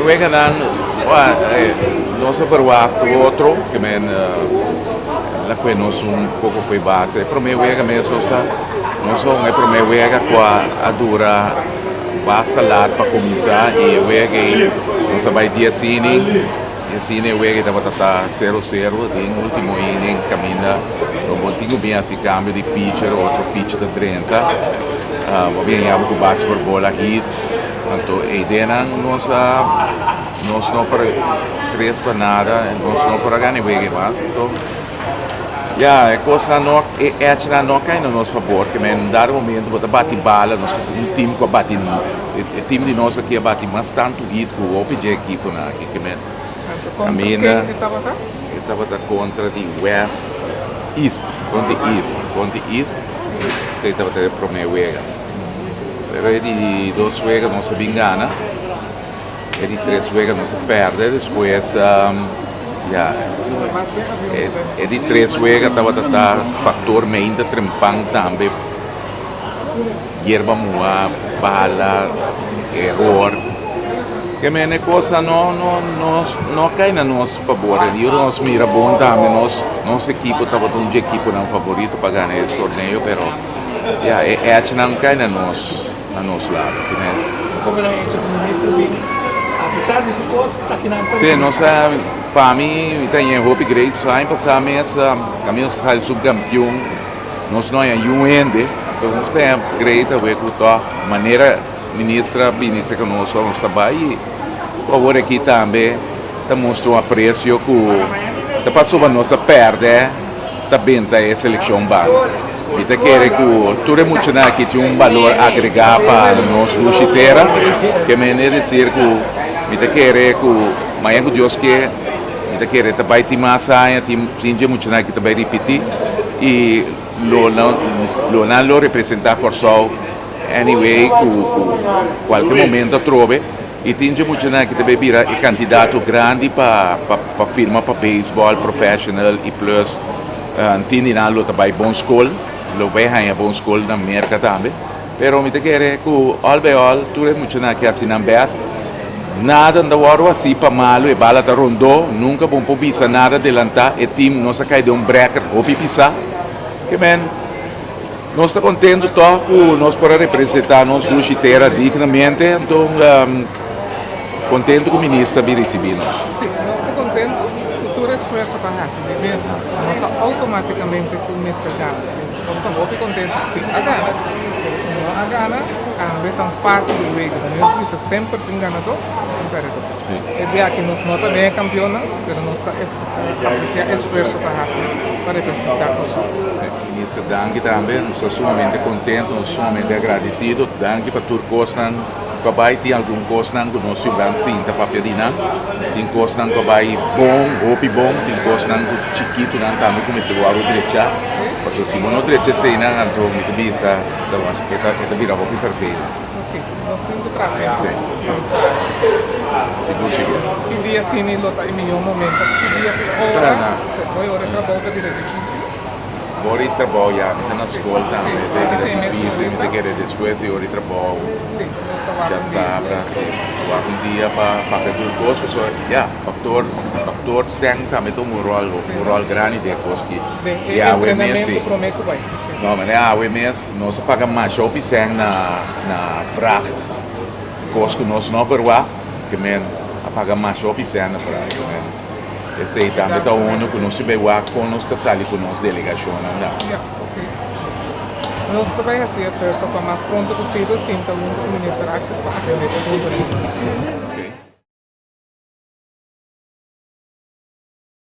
weganan nos a verwacht otro ke men la kue nos un poko fo'i base. E prome wega mes nos a nos a hunga e prome wega ku a dura basta lat pa kuminsá i e wega ei nos a bai dies inning i asina e wega ei tabata ta sero sero den ultimo inning kaminda lo bo tin ku bin hasi kambio di pitcher otro pitcher ta drenta bo a bin haña bo ku base por bola hit. Anto e ideanan nos a nos no por tres pa nada, nos no por a gana e wega mas. Anto ya e kosnan no e echonan no a kai na nos fabor ke men dado momento bo ta bati bala nos un team ku a bati e team di nos aki a bati mas tantu hit ku hopi dje ekiponan aki ke men kaminda e tabata kontra di West East kontra East kontra East esei tabata e prome wega. Pero e di dos wega nos a bin gana, e di tres wega nos a perde, despues ya e di tres wega tabata ta factor meinta trempan tambe, yerba muha, bala, eror, ke mene cosa no no no no a kai na nos fabor, y ora nos mira bon tambe nos nos ekipo tabata un dje ekiponan favorito pa gana e torneo pero. Ya, e echonan kai na nos, na nos lado. Como nan hecho cu minister bin, apesar di tur cos, ta kinan ta. Si, nos a, pa mi, mi ta haña hopi great. Pasobra aña pasá mes, kaminda nos a sali subkampion, nos no haña niun hende. Enton nos ta haña great awe ku tòg manera minister a bini serka nos, nos ta bai i awor aki tambe ta mustra un apresio ku ta pasobra nos a pèrdè. Ta benta e seleccion banda. Mi ta kere cu tur e muchanan aki tin un balor agrega pa nos dushi tera. Ke mene decir cu mi ta kere cu maña cu Dios ke mi ta kere ta bay tin mas aña tin tin dje muchanan aki ta bay ripiti y lo nan lo nan lo representa Corsou anyway cu cu cualke momento atrobe. I tin dje muchanan ki ta bay bira e kandidato grandi pa pa firma pa beisbòl professional i plus tin di nan lo ta bay bon skol, lo bay haña bon skol na Merka tambe. Pero mi ta kere ku all by all tur e muchanan ki hasi nan bèst. Nada no ta wòrdu hasi pa malu, e bala ta rondó, nunka bo por bisa nada delantá e team, nos a kai den un brekker hopi pisá. Ke men. Nos ta contento toch cu nos por a representa nos dushi tera dignamente, enton contento cu minister a bin ricibi nos. Si, nos ta contento cu tur esfuerzo cu a haci, mi mes no ta automaticamente cu mester gana. Nos ta hopi contento si a gana, pero cu no a gana tambe ta un parti di wega. Nos bisa semper tin ganador y tin perdedor. E bia aki nos no ta den e campeonnan, pero nos ta aprecia esfuerzo cu a haci pa representa Corsou. Minister danki tambe, nos ta sumamente contento, nos ta sumamente agradecido, danki pa tur cosnan cu a bay, tin algun cosnan cu nos ciudad sinta papia di nan, tin cosnan cu a bay bon, hopi bon, tin cosnan cu chikitonan tambe cu mester wou drecha, pasobra si bo no drecha eseinan anto mi ta bisa e ta bira hopi vervelend. Ok, nos tin cu traha den nos traha. Sigur sigur. Tin dia asina lo ta e mihor momento, tin dia cu ora, ora e trabou ta bira dificil. Ora di trabou ya, mi ta na skol tambe, ta bira dificil, mi ta kere despues di ora di trabou ya sabra, si, nos wak un dia pa papia tur kos, pasobra ya, faktor, faktor sèn tambe ta un ròl, un ròl grandi den e kos aki. I awe mes si, no, manera awe mes nos a paga masha hopi sèn na na vracht, kos ku nos no verwagt, ke men a paga masha hopi sèn na vracht, ke men. Esei tambe ta unu ku nos sibi wak kon nos ta sali ku nos delegashonnan nan. Ya, ok. Nos ta bai hasi esfuerso pa mas pronto posibel sinta huntu ku Minister Asjes pa atende e puntonan. Ok.